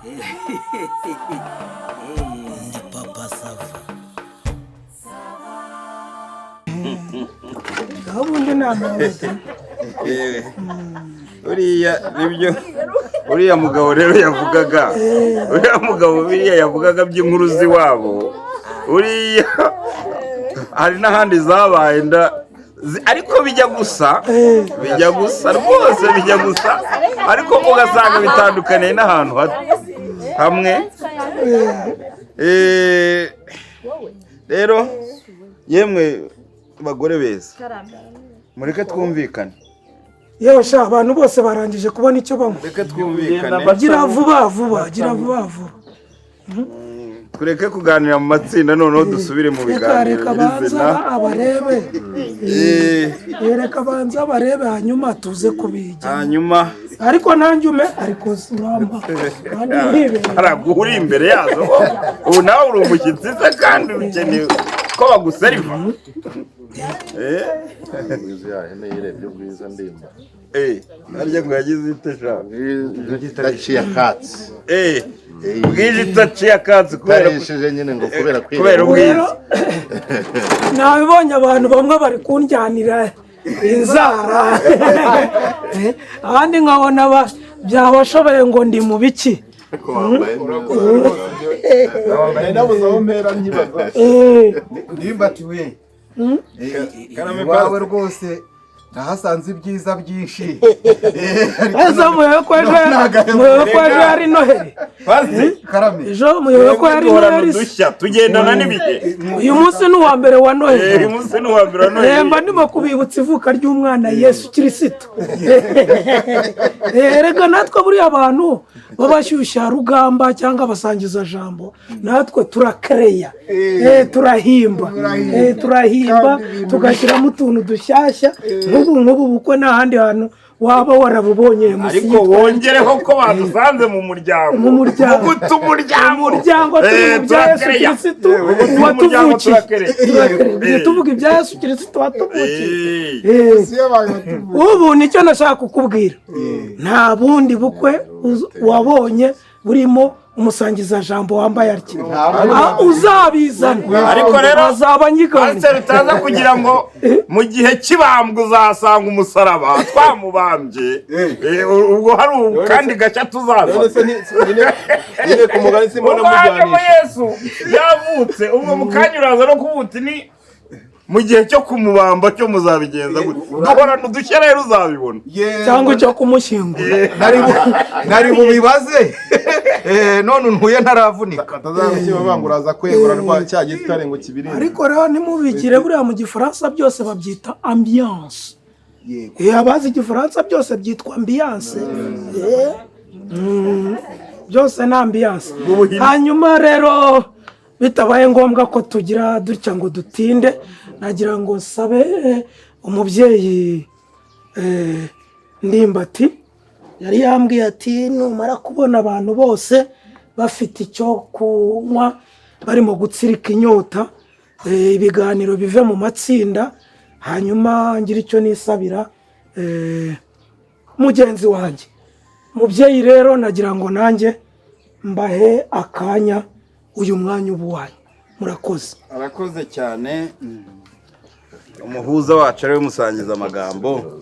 Ndi Papa Sava. Aho ubundi ni amahoro. Uriya nibyo, uriya mugabo rero yavugaga, uriya mugabo biriya yavugaga by'inkuru z'iwabo, uriya hari n'ahandi zabaye nda ariko bijya gusa, bijya gusa rwose, bijya gusa, ariko ugasanga bitandukaniye n'ahantu hato hamwe. Rero yemwe bagore beza, mureke twumvikane. Yewe sha, abantu bose barangije kubona icyo banywa. Reke twumvikane. Gira vuba vuba, gira vuba vuba. Tureke kuganira mu matsinda, noneho dusubire mu Reka biganiro reka banza nyirizina. abarebe. Reka banza barebe, hanyuma tuze kubijya. Hanyuma Ariko nanjye ume, ariko urampa kandi ntibere. Haraguha uri imbere yazo, ubu nawe uri umushyitsi se, kandi ukeneye ko baguseriva. Ya hene yirebye ubwiza, ndimba. Harya ngo yagize ite sha? Itaciye akatsi. Bwije itaciye akatsi kubera Itarishije nyine ngo kubera kubera kwireba. ubwiza. Rero nabibonye, abantu bamwe bari kundyanira inzara, abandi nkabona byabashobeye ngo ndi mu biki. Ariko wambaye neza. Nabuze aho mpera nkibaza. Ndimbati we, Karame. iwawe rwose nahasanze ibyiza byinshi. Ese muyobe ko ejo, muyobe ko ejo yari Noheli? Pasi. Karame. Ejo muyobe ko yari Duhorana Noheli se? udushya, tugendana n'ibihe. Uyu munsi ni uwa mbere wa Noheli. Uyu munsi ni uwa mbere wa Noheli. Mba ndimo kubibutsa ivuka ry'umwana Yesu Kirisitu. Erega natwe buriya abantu b'abashyushya rugamba cyangwa abasangizajambo, natwe turakereya, turahimba. Turahimba tugashyiramo utuntu dushyashya. Nk'ubu bukwe nta handi hantu waba warabubonye munsi Ariko wongereho ko badusanze mu muryango. Mu muryango. Uguta umuryango. Umuryango turi mu bya Yesu Turakereya. Kirisitu Uguta umuryango. watuvukiye. Turakereya. Turakereya. Tuvuga ibya Yesu Kirisitu watuvukiye. Si yo abantu batuvuye. Ubu nicyo nashaka kukubwira, nta bundi bukwe wabonye burimo umusangizajambo wambaye atya. Uzabizana Ariko rero, azaba anyiganye. Pasiteri, utaza kugira ngo mu gihe cy'ibambwe uzasanga umusaraba twamubambye. Ubwo hari kandi gashya tuzaza. None se nyine ku mugani simbona Ubwo hajemo mujyanisha. Yesu yavutse, ubwo mu kanya uraza no kuvuga uti ni mu gihe cyo kumubamba cyo muzabigenza gute? Duhorana udushya rero, uzabibona. Cyangwa icyo kumushyingura. Nari bubibaze. None untuye ntaravunika. Batazabishyira banga uraza kwegura rwa cya gitare ngo kibirinde. Ariko rero ntimubigire, buriya mu Gifaransa byose babyita ambiance. Abazi Igifaransa, byose byitwa ambiance. Byose ni ambiance. Hanyuma rero bitabaye ngombwa ko tugira dutya ngo dutinde, nagira ngo nsabe umubyeyi Ndimbati yari yambwiye ati numara kubona abantu bose bafite icyo kunywa, barimo gutsirika inyota, ibiganiro bive mu matsinda, hanyuma ngira icyo nisabira mugenzi wanjye. Mubyeyi rero, nagira ngo nanjye mbahe akanya, uyu mwanya uba uwanyu. Murakoze. Arakoze cyane umuhuza wacu, ariwe musangiza amagambo.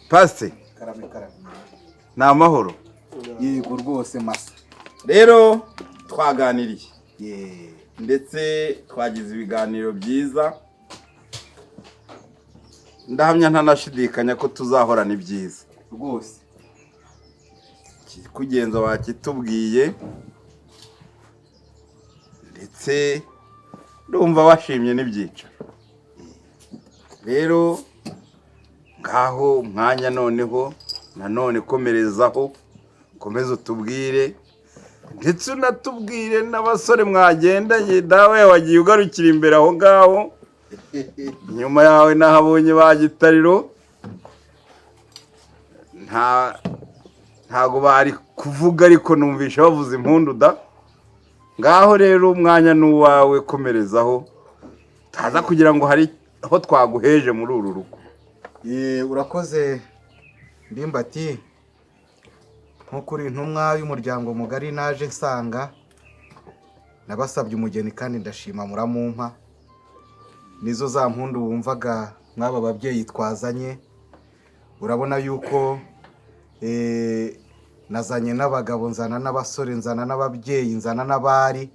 Pasi. Karame, karame. Ni amahoro? Yego rwose, masa. Rero twaganiriye ndetse twagize ibiganiro byiza, ndahamya ntanashidikanya ko tuzahorana ibyiza. Rwose. Kugenza wakitubwiye, ndetse ndumva washimye n'ibyicaro. Rero ngaho umwanya noneho nanone komerezaho, ukomeze utubwire, ndetse unatubwire n'abasore mwagendanye. Dawe wagiye ugarukira imbere aho ngaho, inyuma yawe nahabonye ba Gitariro, ntago bari kuvuga, ariko numvisha bavuza impundu da. Ngaho rero umwanya ni uwawe, komerezaho, utaza kugira ngo hari aho twaguheje muri uru rugo. Urakoze Ndimbati. Nk'uko uri intumwa y'umuryango mugari naje nsanga, nabasabye umugeni kandi ndashima muramumpa. Nizo za mpundu wumvaga mw'aba babyeyi twazanye. Urabona yuko nazanye n'abagabo, nzana n'abasore, nzana n'ababyeyi, nzana n'abari.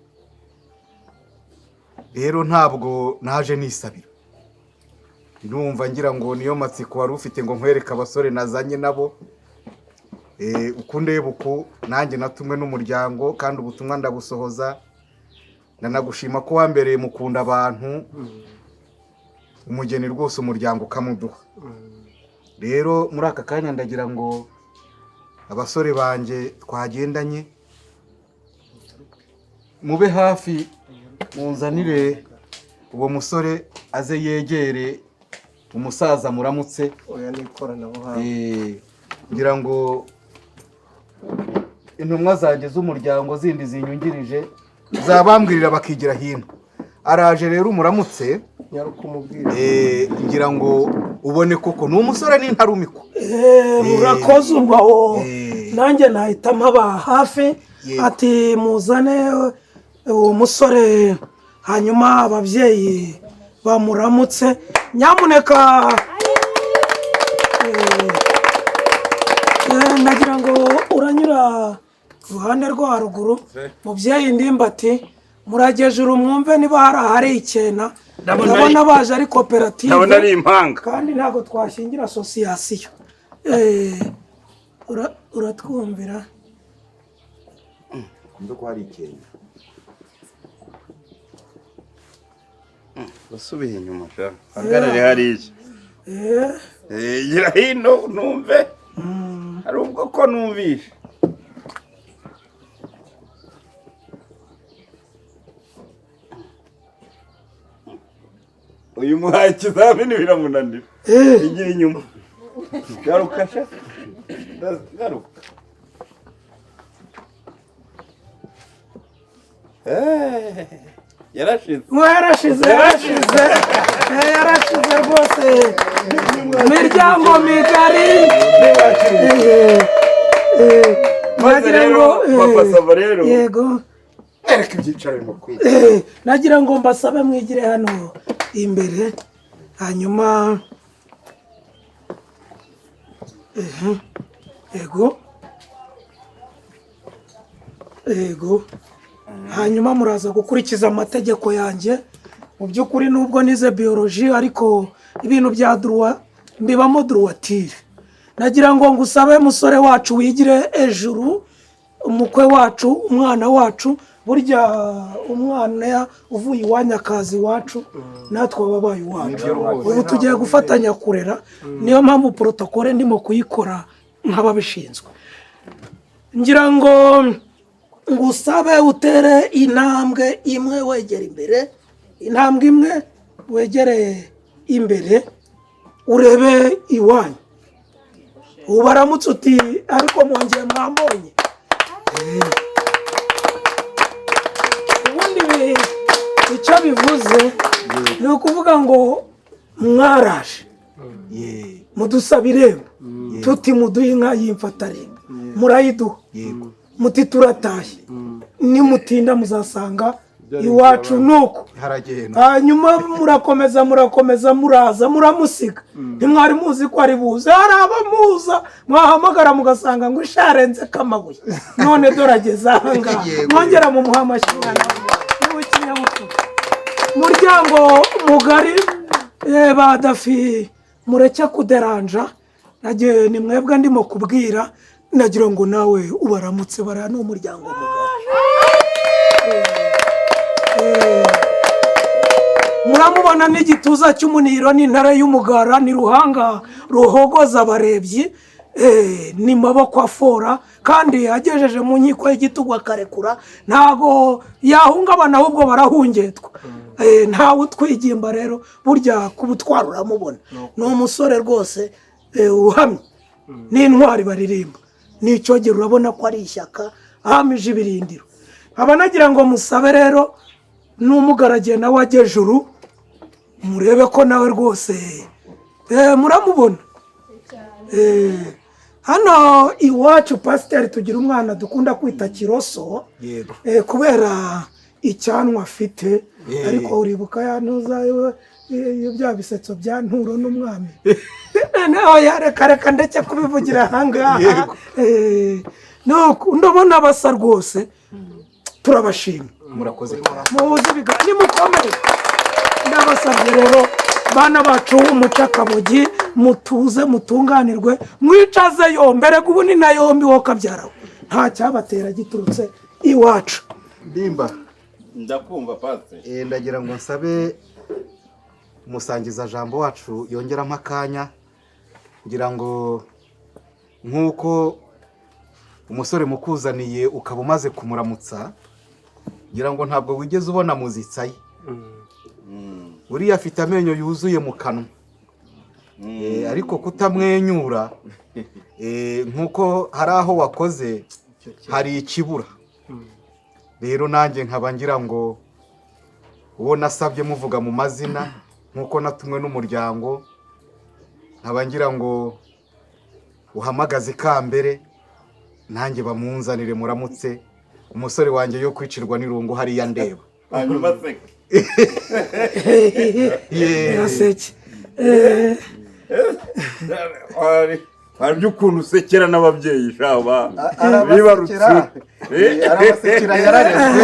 Rero ntabwo naje nisabira, ndumva ngira ngo niyo matsiko wari ufite ngo nkwereke abasore nazanye nabo. Uko ndeba uku, nanjye natumwe n'umuryango kandi ubutumwa ndabusohoza. Ndanagushima ko wambereye mukunda abantu, umugeni rwose umuryango ukamuduha. Rero muri aka kanya ndagira ngo abasore banjye twagendanye mube hafi, munzanire uwo musore aze yegere umusaza muramutse. Oya, ni ikoranabuhanga. Ngira ngo intumwa zanjye z'umuryango zindi zinyungirije zabambwirira bakigira hino. Araje rero umuramutse. Nyaruka umubwire. Ngira ngo ubone koko ni umusore n'intarumikwa. Murakoze ubwo aho. Nanjye nahita mpaba hafi. Ati muzane uwo musore, hanyuma ababyeyi bamuramutse nyamuneka. Nagira ngo uranyura iruhande rwo haruguru, mubyeyi Ndimbati, muragejuru mwumve niba hari ahari ikena. Ndabona baje ari koperative. Ndabona ari impanga. Kandi ntabwo twashingira asosiyasiyo. Uratwumvira? Mbe ko hari ikintu usubiye inyuma sha, hagarare hariya. Gira hino numve, hari ubwo ko numvishe. Uyu muhaye ikizamini biramunanira. Igira inyuma, garuka sha, garuka. Yarashize. Ngo yarashize, yarashize. Yarashize rwose, miryango migari. Maze Nagira rero ngo, Papa Sava rero, yego. Mwereke ibyicaro bimukwiye. Nagira ngo mbasabe mwigire hano imbere, hanyuma yego yego, hanyuma muraza gukurikiza amategeko yanjye. Mu by'ukuri nubwo nize biologie, ariko ibintu bya droit mbibamo droiture. Nagira ngo ngusabe, musore wacu, wigire ejuru, umukwe wacu, umwana wacu. Burya umwana uvuye iwanyu akaza iwacu, natwe wabaye iwacu. Ubu tugiye gufatanya kurera, niyo mpamvu protocole ndimo kuyikora nk'ababishinzwe. Ngira ngo ngusabe utere intambwe imwe wegera imbere, intambwe imwe wegere imbere, urebe iwanyu, ubaramutse uti ariko mwongeye mwambonye. Ubundi icyo bivuze ni ukuvuga ngo mwaraje mudusaba irembo, tuti muduhe inka y'imfatarembo, murayiduha, muti turatashye, nimutinda muzasanga iwacu nuko. Haragenda. Hanyuma murakomeza, murakomeza, muraza muramusiga, ntimwari muzi ko ari buze. Hari abamuza mwahamagara mugasanga ngo isharenze kamabuye, none dore ageze aha ngaha. Mwongera mumuha amashyi, mwana w'ikinyabupfura. Muryango mugari, ba Dafi, mureke kuderanja. Nagiye ni mwebwe ndimo kubwira. Nagira ngo nawe ubaramutse, bariya ni umuryango mugari. Muramubona n'igituza cy'umuniro n'intare y'umugara, ni ruhanga ruhogoza abarebyi, ni maboko afora, kandi agejeje mu nkiko y'igitugu akarekura, ntago yahungabana, ahubwo barahungetwa. Ntawe utwigimba rero, burya kubutwara uramubona, ni umusore rwose uhamye n'intwari baririmba n'icyogero, urabona ko ari ishyaka ahamije ibirindiro. Nkaba nagira ngo musabe rero n'umugaragiye nawe ajye ejuru, murebe ko nawe rwose muramubona. Hano iwacu, pasiteri, tugira umwana dukunda kwita Kiroso. Yego. Kubera icyanwa afite. Ariko uribuka ya ntuza iyo bya bisetso bya Nturo n'umwami? Oya, reka reka, ndeke kubivugira ahangaha. Nuko ndabona basa rwose, turabashima. Murakoze cyane. Muhuze ibiganza, nimukomere. Ndabasabye rero, bana bacu, umucakabugi, mutuze, mutunganirwe, mwicaze yombi. Erega ubu ni na yombi, wowe kabyarawe, nta cyabatera giturutse iwacu. Ndimba. Ndakumva, pasiteri. Ndagira ngo nsabe umusangiza jambo wacu yongeramo akanya, kugira ngo nk'uko umusore mukuzaniye ukaba umaze kumuramutsa, ngira ngo ntabwo wigeze ubona muzitsa ye. Uriya afite amenyo yuzuye mu kanwa. Ariko kutamwenyura, nk'uko hari aho wakoze hari ikibura. Rero nanjye nkaba ngira ngo uwo nasabye muvuga mu mazina, nk'uko natumwe n'umuryango, nkaba ngira ngo uhamagaze ikambere nanjye bamunzanire muramutse umusore wanjye, yo kwicirwa n'irungu hariya ndeba. Hanyuma seka. Biraseke. Hari by'ukuntu usekera n'ababyeyi shaba bibarutse. Arabasekera, arabasekera, yararezwe.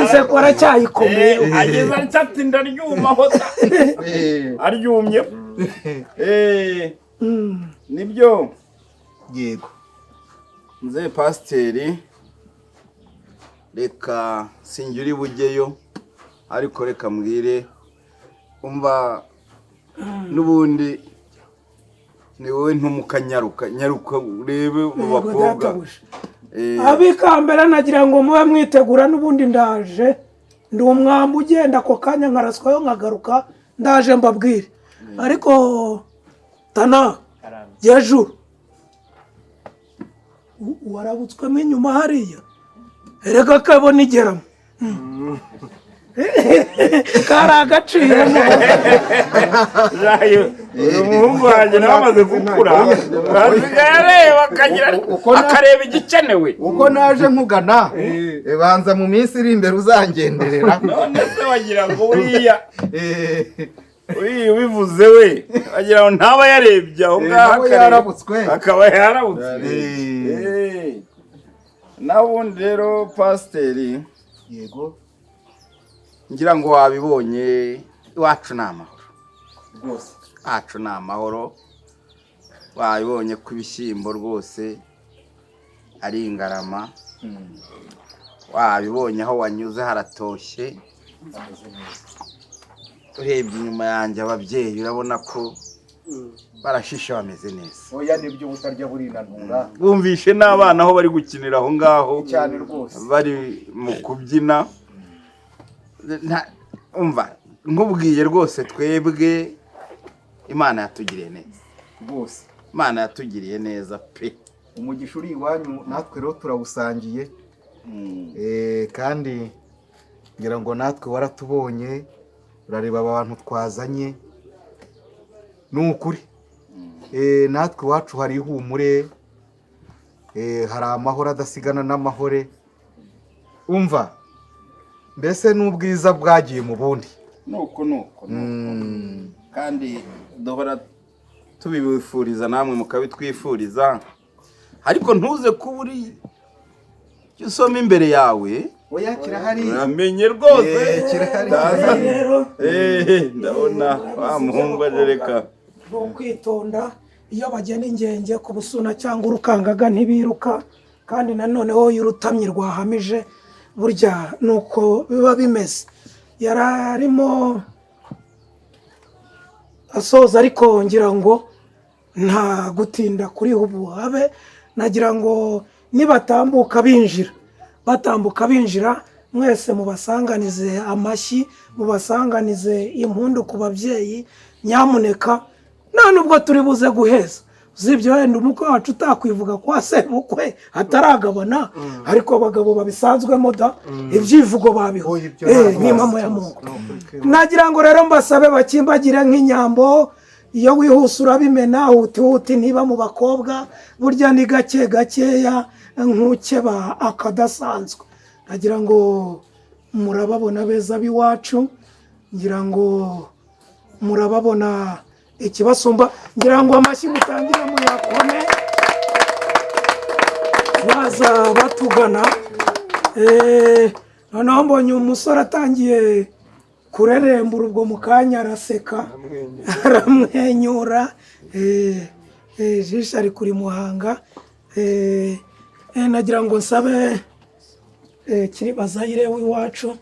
Inseko aracyayikomeye. Ageze atya ati ndaryumaho da, aryumye. Nibyo. Yego. Nze pasiteri, reka sinjye bujyeyo, ariko reka mbwire, umva, n'ubundi ni wowe ntumukanyaruka, nyaruka urebe mu Yego, bakobwa. Databuja. Abikambere, nagira ngo mube mwitegura, n'ubundi ndaje. Ndi umwambi ugenda ako kanya nkaraswayo nkagaruka. Ndaje mbabwire. Ariko tana jejuru warabutswemo inyuma hariya, erega kabona igeramo kari agaciyemo. Jayo, uyu muhungu wanjye nawe amaze gukura, asigaye areba akagira akareba igikenewe. Uko naje nkugana, banza mu minsi iri imbere uzangenderera. None se wagira ngo uriya uriya ubivuze we, wagira ngo ntaba yarebye aho ngaho Nawe yarabutswe. Akaba yarabutswe. Naho ubundi rero, pasiteri, Yego. ngira ngo wabibonye, iwacu ni amahoro. Rwose. Iwacu ni amahoro. Wabibonye ko ibishyimbo rwose ari ingarama. Wabibonye aho wanyuze haratoshye. Urebye inyuma yanjye, ababyeyi urabona ko barashishe, bameze neza. Oya, nibyo, butarya burinanura. Bumvishe n'abana aho bari gukinira aho ngaho. Cyane rwose. Bari mu kubyina. Umva nkubwiye rwose, twebwe Imana yatugiriye neza. Rwose. Imana yatugiriye neza pe. Umugisha uri iwanyu natwe rero turawusangiye. Kandi ngira ngo natwe waratubonye, urareba aba bantu twazanye, ni ukuri. Natwe iwacu hari ihumure, hari amahoro adasigana n'amahore. Umva mbese n'ubwiza bwagiye mu bundi. Nuko nuko nuko, kandi duhora tubibifuriza, namwe mukabitwifuriza, ariko ntuze kuba uri icyo usoma imbere yawe. Oya, kirahari. Uramenye rwose. Kirahari. Ndaza. Rero Ndabona wa muhungu aje, reka. Ni ukwitonda iyo bagena ingenge ku busuna cyangwa urukangaga, ntibiruka. Kandi nanoneho iyo urutamyi rwahamije, burya ni uko biba bimeze. Yari arimo asoza, ariko ngira ngo nta gutinda kuri ubu habe. Nagira ngo nibatambuka binjira, batambuka binjira, mwese mubasanganize amashyi, mubasanganize impundu ku babyeyi nyamuneka. Nta nubwo turi buze guheza, usibye wenda umukwe wacu utakwivuga kwa sebukwe ataragabana, ariko abagabo babisanzwemo da, ibyivugo babiho. Oya, ibyo ntabwo N'impamo ya Mungu. Nagira ngo rero mbasabe bakimbagire nk'inyambo. Iyo wihuse urabimena, huti huti ntiba mu bakobwa, burya ni gake gakeya nk'ukeba akadasanzwe. Nagira ngo murababona beza b'iwacu, ngira ngo murababona ikibasumba, ngira ngo amashyi mutangire muyakome baza batugana. Noneho mbonye umusore atangiye kurerembura, ubwo mu kanya araseka aramwenyura, ijisho ari kuri Muhanga. Nagira ngo nsabe Kiribazayire w'iwacu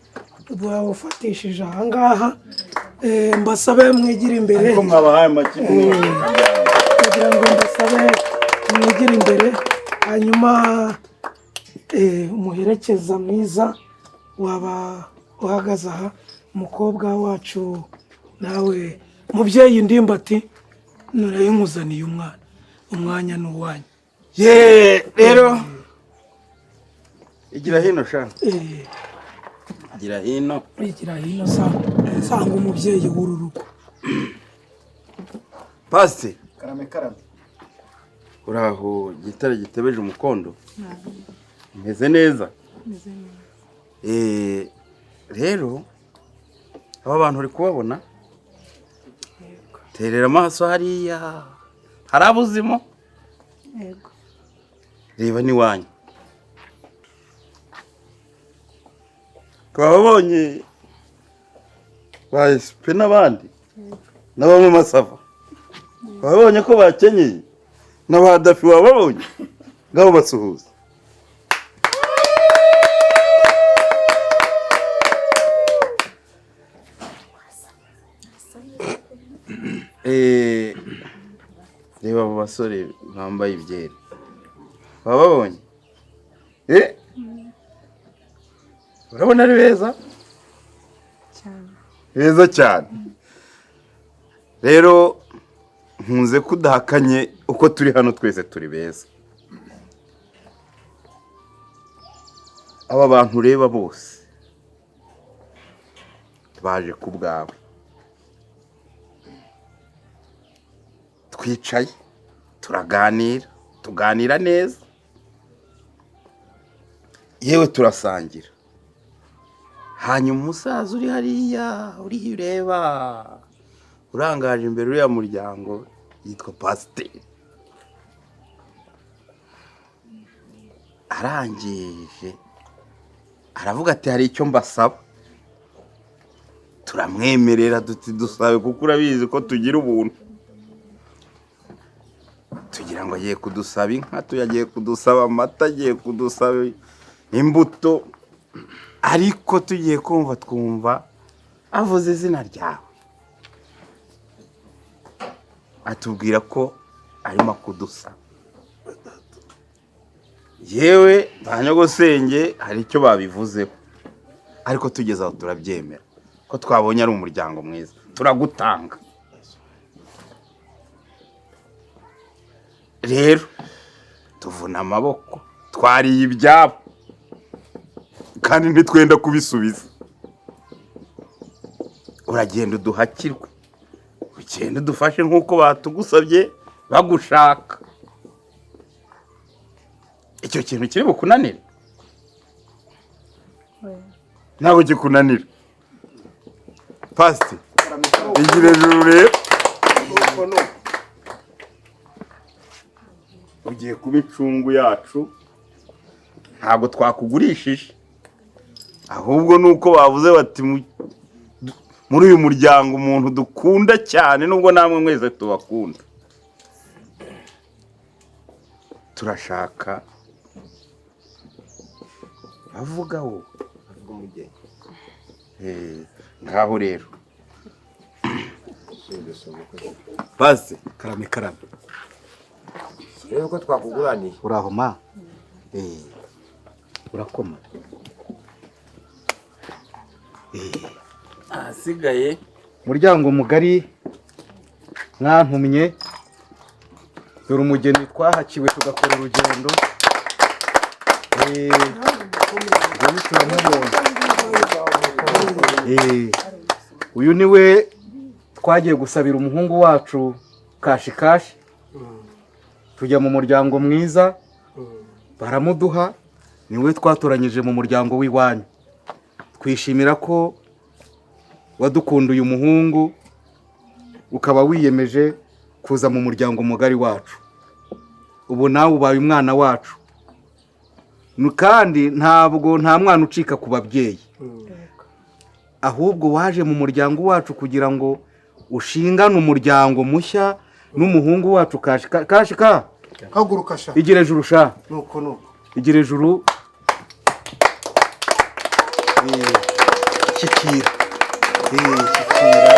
bawufatishije ahangaha, mbasabe mwigire imbere. Ariko mwabahaye amakipe. Kugira ngo mbasabe mwigire imbere, hanyuma umuherekeza mwiza waba uhagaze aha, umukobwa wacu nawe mubyeyi Ndimbati, nuraye nkuzaniye umwana, umwanya ni uwanyu. Ye, rero igira hino sha. Igira hino. Igira hino, sanga umubyeyi w'uru rugo. Pasi. Karame karame. Uraho gitare gitebeje umukondo. Meze neza. Rero aba bantu uri kubabona, terera amaso hariya hari abuzimo. Yego. Reba n'iwanyu twababonye ba esipe n'abandi n'abamamasava, babonye ko bakenyeye, n'aba dafi wababonye, ngabo basuhuza. Reba abo basore bambaye ibyera, wababonye? Urabona ari beza cyane. Beza cyane. Rero nkunze kudahakanye uko turi hano twese turi beza. Aba bantu ureba bose baje ku bwawe. Twicaye turaganira, tuganira neza, yewe turasangira. Hanyuma umusaza uri hariya uri ureba urangaje imbere uriya muryango yitwa pasiteri, arangije aravuga ati hari icyo mbasaba. Turamwemerera duti dusabe, kuko urabizi ko tugira ubuntu. Tugira ngo agiye kudusaba inka, tuyagiye kudusaba amata, agiye kudusaba imbuto, ariko tugiye kumva twumva avuze izina ryawe, atubwira ko arimo kudusaba. Yewe ba nyogosenge hari icyo babivuzeho, ariko tugeze aho turabyemera ko twabonye ari umuryango mwiza, turagutanga. Rero tuvuna amaboko, twariye ibyabo kandi ntitwenda kubisubiza. Uragenda uduhakirwe, ugenda udufashe nk'uko batugusabye bagushaka. Icyo kintu kiri bukunanire? Ntabwo kikunanira. Pasti igira ejuru rero, ugiye kuba incungu yacu. Ntabwo twakugurishije, ahubwo nuko bavuze bati muri uyu muryango umuntu dukunda cyane, nubwo namwe mwese tubakunda, turashaka bavuga wo ngaho rero Pasi Karame karame. Rero ko twakuguraniye. Uraho ma. Urakoma. Ahasigaye Muryango mugari mwantumye, dore umugeni twahakiwe tugakora urugendo. Uyu niwe twagiye gusabira umuhungu wacu Kashikashi, tujya mu muryango mwiza baramuduha, niwe twatoranyije mu muryango w'iwanyu. Twishimira ko wadukunduye umuhungu, ukaba wiyemeje kuza mu muryango mugari wacu. Ubu nawe ubaye umwana wacu, kandi ntabwo nta mwana ucika ku babyeyi, ahubwo waje mu muryango wacu kugira ngo ushingane umuryango mushya n'umuhungu wacu Kashika. Kashika, haguruka sha, igire juru sha. Nuko nuko. Igire juru, shyikira, shyikira.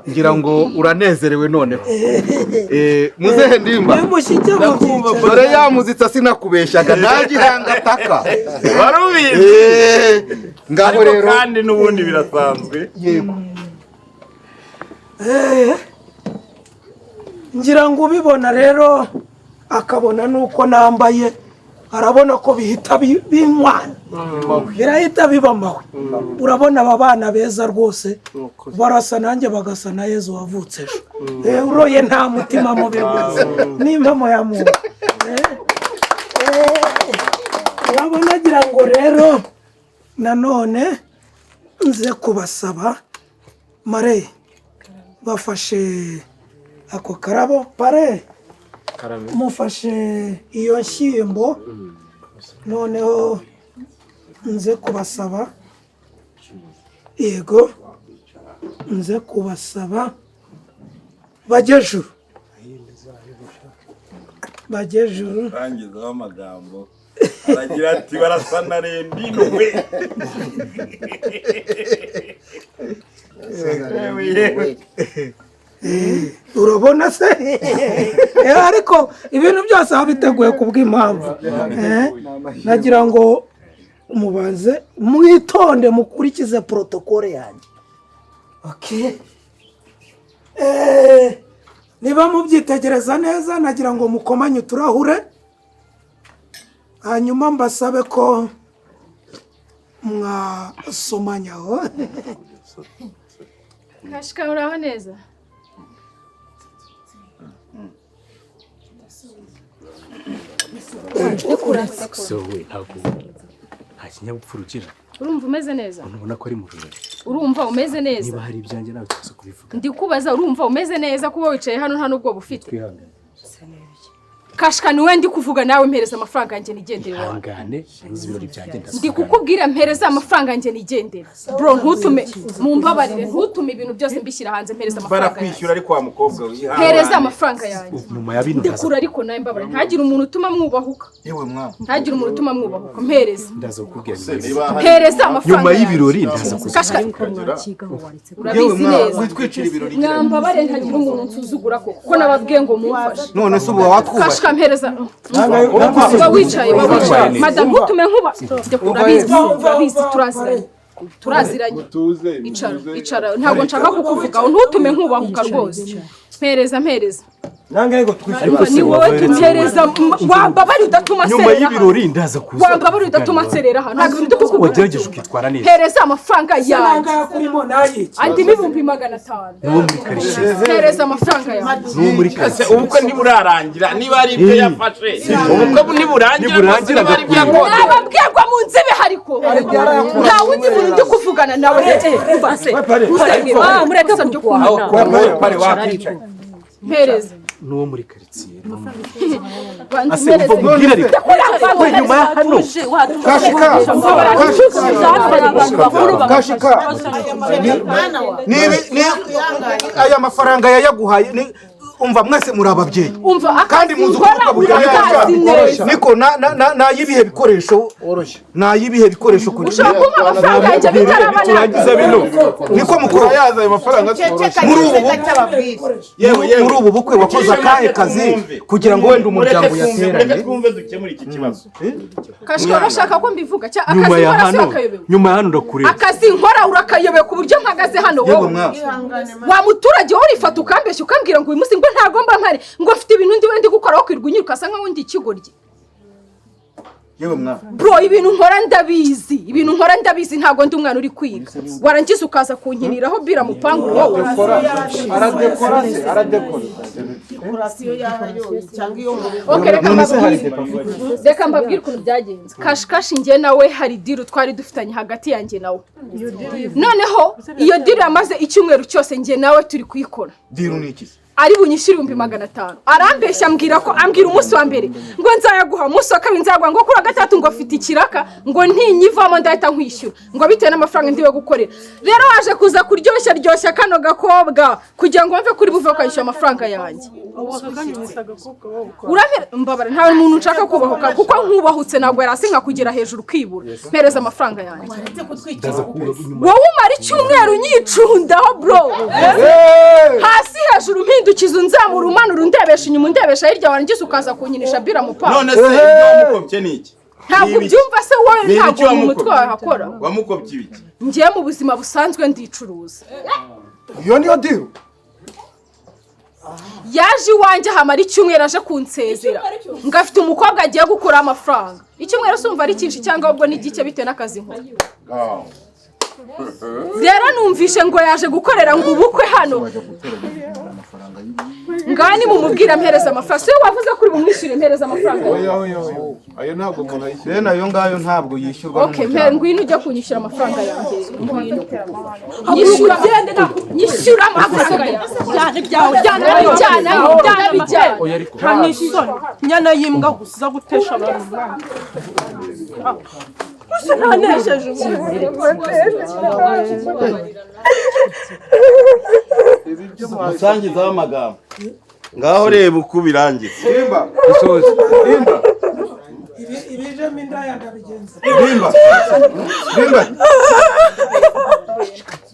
Ngira ngo uranezerewe noneho. Muzehe Ndimba, dore yamuzitse sinakubeshyaga, nta gihanga ataka. Warubizi ngaho rero, kandi n'ubundi birasanzwe. Yego. Ngira ngo ubibona rero akabona nuko nambaye, arabona ko bihita binywana, birahita biba mawe. Urabona aba bana beza rwose barasa nanjye, bagasa na Yezu wavutse ejo. Uroye nta mutima mubi rwose, n'impamo ya muntu. Urabona, agira ngo rero nanone nze kubasaba mare bafashe ako karabo, pare mufashe iyo nshyimbo. Noneho nze kubasaba, yego nze kubasaba bajye juru, bajye juru. Rangizaho amagambo aragira ati barasa na Rendino we. Urabona se, ariko ibintu byose babiteguye kubw'impamvu. Nagira ngo mubanze mwitonde, mukurikize protokole yanjye. Okay. Niba mubyitegereza neza, nagira ngo mukomanye uturahure, hanyuma mbasabe ko mwasomanyaho. Kashika, uraho neza? So we ntabwo nta kinyabupfura ugira. Urumva umeze neza? Ubona ko ari mu birori. Urumva umeze neza? Niba hari ibyanjye nawe tuza kubivuga. Ndikubaza, urumva umeze neza kuba wicaye hano nta n'ubwoba ufite? Twihangane. Kashika, niwe ndi kuvuga nawe, mpereza amafaranga yanjye nigendere iwawe. Ihangane, nzi ibirori byanjye. Ndi kukubwira mpereza amafaranga yanjye nigendere. Bro, ntutume, mumbabarire, ntutume ibintu byose mbishyira hanze. Mpereza amafaranga yanjye. Barakwishyura ariko wa mukobwa wihangane. Mpereza amafaranga yanjye. Nyuma ya bino ndaza. Ndekura ariko nawe, mbabarira, ntagire umuntu utuma mwubahuka. Yewe mwana. Ntagire umuntu utuma mwubahuka. Mpereza. Ndaza kukubwira. Mpereza amafaranga Nyuma yanjye. y'ibirori ndaza kuza. Kashika, urabizi neza. Witwicira ibirori. Mwambabare, ntagira umuntu nsuzugura koko, ko nababwiye ngo mumfashe. None se ubu watwubaye? Kashika, mpereza. Ba wicaye, ba wicaye. Madamu, ntutume nkuba. Urabizi, urabizi, turaziranye. Turaziranye. Icara, icara. Ntabwo nshaka kukuvugaho, ntutume nkubahuka rwose. Mpereza, mpereza. Ni wowe tumpereza, wambabari udatuma Nyuma nserera. y'ibirori ndaza kuza. Wambabari udatuma nserera hano. Ntabwo ibintu kukubwira. Wagerageje ukitwara neza. Mpereza amafaranga yanjye. Kurimo nayiki. Andi 500,000. N'uwo muri karitsiye. Mpereza amafaranga yanjye. N'uwo muri karitsiye. Ubukwe ntiburarangira, niba ari ibyo yafashe. Ubukwe ntiburangira, Niburangira niba ari ibyo yakoze. Nababwirwa mu nzibe hariko. Nta wundi muntu ndi kuvugana nawe. Umva se. Mureke kurwana. Pare wakwicaye. Mpereza. N'uwo muri karitsiye. Banza Ase umva umpereze. nkubwire ariko. We nyuma ya hano. Kashika, Kashika, aya mafaranga yayaguhaye, umva mwese muri ababyeyi. Umva kandi muzi uko nkora bujyanye. urabizi neza. Niko nayibihe bikoresho, nayibihe bikoresho kugira Ushobora kumpa amafaranga yanjye bitaraba. Turangiza bino. Niko mukuru yaza ayo mafaranga. Muri ubu bukwe, yewe, muri ubu bukwe wakoze akahe kazi kugira ngo wenda umuryango Mureke uyateranye? twumve dukemure iki kibazo. Kashika, urashaka ko mbivuga cya Nyuma akazi ya nkora hano. urakayobewe. Nyuma ya hano ndakureba. Akazi nkora urakayobewe ku buryo mpagaze hano Yewe wowe. mwa. Wa muturage wowe, urifata ukambeshya, ukambwira ngo uyu munsi ngo ntagomba mpari, ngo mfite ibintu ndi gukora, wo kwirwa unyiruka asa nkaho ndi ikigoryi. Yewe mwana. Bro, ibintu nkora ndabizi. Ibintu nkora ndabizi, ntabwo ndi umwana uri kwiga. Warangiza ukaza kunkiniraho bira mupangu wowe. Aradekora se, aradekora. Okay, reka None se hari mbabwire. Reka mbabwire ukuntu byagenze. Kashikashi njye nawe hari deal twari dufitanye hagati yanjye nawe. Noneho iyo deal yamaze icyumweru cyose njye nawe turi kuyikora. Deal ni iki se? Ari bunyishyure 500,000. Arambeshya ambwira ko ambwira umunsi wa mbere ngo nzayaguha, umunsi wa kabiri nzayaguha, ngo kuri wa gatatu ngo afite ikiraka ngo ntinyivamo ndahita nkwishyura, ngo bitewe n'amafaranga ndiwe gukorera. Rero waje kuza kuryoshya ryoshya kano gakobwa kugira ngo mve kuri buve ukanyishyura amafaranga yanjye. Urampera mbabara, nta muntu nshaka kubahuka kuko nkubahutse ntabwo yari asinka kugera hejuru kwibura. Mpereza amafaranga yanjye. Wowe umara icyumweru nyicundaho bro. Hasi hejuru mpindukiza unzamura umanura undebesha inyuma undebesha hirya, warangiza ukaza kunyinisha bira mupanga. None se ibyo wamukopye ni iki? Ntabwo ubyumva se wowe, Ni ibiki ntabwo mu mutwe wamukopye? wawe hakora. Wamukopye ibiki? Njye mu buzima busanzwe ndicuruza. Iyo niyo deal. Yaje iwanjye hamara icyumweru aje kunsezera ngo afite umukobwa agiye gukuraho amafaranga. Icyumweru se umva ari cyinshi cyangwa ahubwo ni gike bitewe n'akazi nkora. Rero numvishe ngo yaje gukorera ngo ubukwe hano. Ngani mumubwira mpereza amafaranga. Si wowe wavuze ko uri bumwishyure, mpereza amafaranga. Oya oya oya, ayo ntabwo umuntu ayishyura. Bene ayo ngayo ntabwo yishyurwa Okay, mpe n'umuryango. ngwino ujya kunyishyura amafaranga yanjye. Ngwino. Nyishyura, nyishyura amafaranga yanjye. Jyana ibyawe, Jyana bijyana, jyana bijyana. Nta n'isoni, nyana y'imbwa gusa iza gutesha abantu umwanya. Gusa ntanesheje Musangizaho amagambo. Ngaho reba uko ubirangiza. Ndimba. Dusoze. Ndimba. Ibijemo indaya ndabigenza. Ndimba. Ndimba.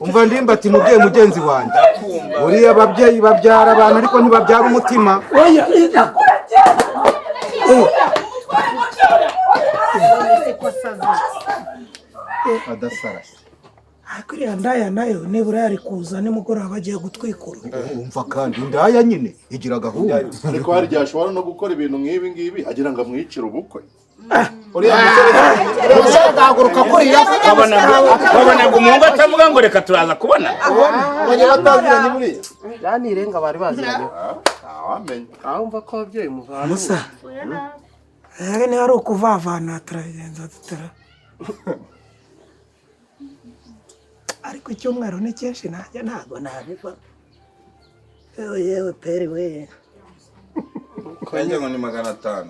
Umva Ndimba ati mubyeyi mugenzi wanjye. Uriya ababyeyi babyara abantu ariko ntibabyara umutima. Oya, Adasarase. ariko iriya ndaya nayo nibura yari kuza nimugoroba bagiye gutwikura. Umva kandi indaya nyine igira gahunda. Ariko hari igihe ashobora no gukora ibintu nk'ibi ngibi agira ngo amwicire ubukwe. Uriya musore Umusore agahaguruka kuriya. Wabonaga umuhungu atavuga ngo reka turaza kubona. Bajya bataziranye buriya. Byanirenga bari baziranye. Ntawamenya. Aho mva ko ababyeyi muvana. Musa. Rero niba ari ukuvavana turabigenza tutara. Ariko icyumweru ni cyinshi nanjye ntabwo nabivamo. Yewe yewe peri we. Kanjye ngo ni 500.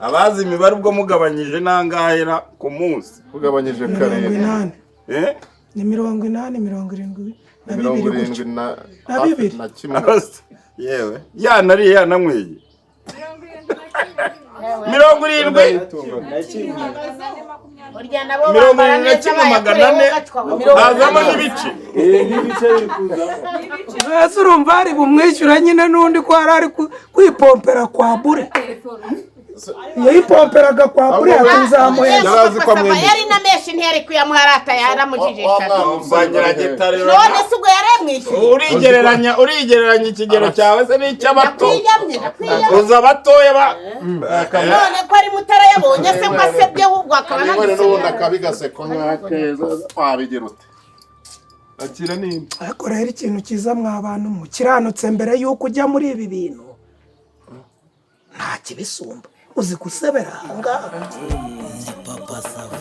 Abazi imibare ubwo mugabanyije nangahera ku munsi. Ugabanyije Mirongo inani. Eh? Ni 80, 72 70 gutyo. na Na bibiri. na kimwe. Yewe. Yanariye yananyweye. 70. Burya nabo bambara neza 71,400 hazamo n'ibice. Mbese urumva ari bumwishyura nyine n'undi ko yari ari kwipompera kwa bure. Yayipomperaga kwa bure atuzamuye. Yari na menshi ntiyari kuyamuharata yaramujijishaga. None se ubwo yaramwishyuye? Urigereranya, urigereranya ikigero cyawe se n'icy'abato. Nakwiyamye, nakwiyamye. Uza abatoya ba None ko ari mutarayabonye se ko asebye ahubwo akaba Nibone n'ubundi akabigaseko nk'akeza wabigira ute? Akira n'indi. Ariko rero ikintu cyiza mwa bantu mukiranutse mbere y'uko ujya muri ibi bintu nta kibisumba. Uzi gusebera aha ngaha. Papa Sava.